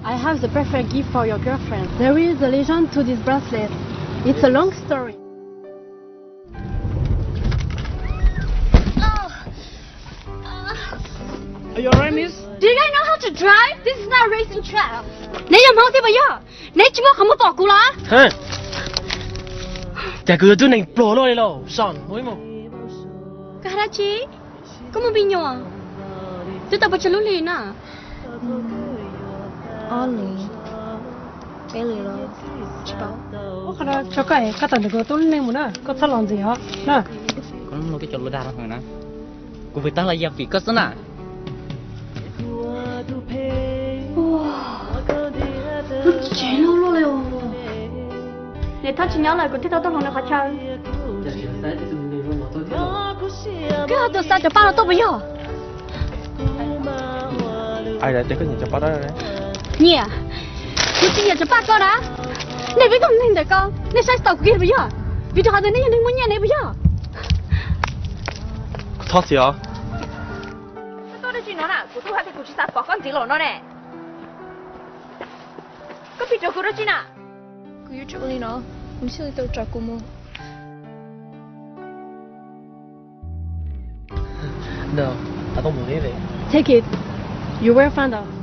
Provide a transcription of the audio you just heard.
I have the perfect gift for your girlfriend. There is a legend to this bracelet. It's a long story. Are you alright, miss? Do you guys know how to drive? This is not a racing track. Neb yog Hmoob thiab puas yog? Neb tsis muaj qhov muag pom kuv los? Cas kuv yog tub neeg pluag luaj li los? Son, mus ib mus. Koj hais dab tsi? Koj muaj me nyuam twb tau pes tsawg lub hlis na? Ob hlis, peb hlis los tsis paub. Ua qhov no tso koj es koj tawm ntawm kuv tus tub neeg mus na, koj txhob los ntxiv os na. Koj lub dag na, kuv pheej tab hla yam vim koj xwb na. Lub tsev loj luaj li os. Niam Thoj tsis nyob lawm kuv thiaj tau tuaj hloov nws qhov chaw. Koj yog tus xa cov paj no tuaj puas yog? Nyiam, kuv tsis nyiam cov paj ko na. Nej peb tug neeg ntawm ko, nej saib tsis taus kuv kiag puas yog? Vim rau qhov tias nej yog neeg muaj nyiaj ne puas yog? Thov txim os. Koj tuaj dab tsi no na? Kuv twb hais tias kuv tsis xav pom koj ntxiv los no ne. Koj piv rau kuv dab tsi na? Kuv yuav tsum ua li no, nws thiaj li tau tso kuv mus. Take it. You will find out.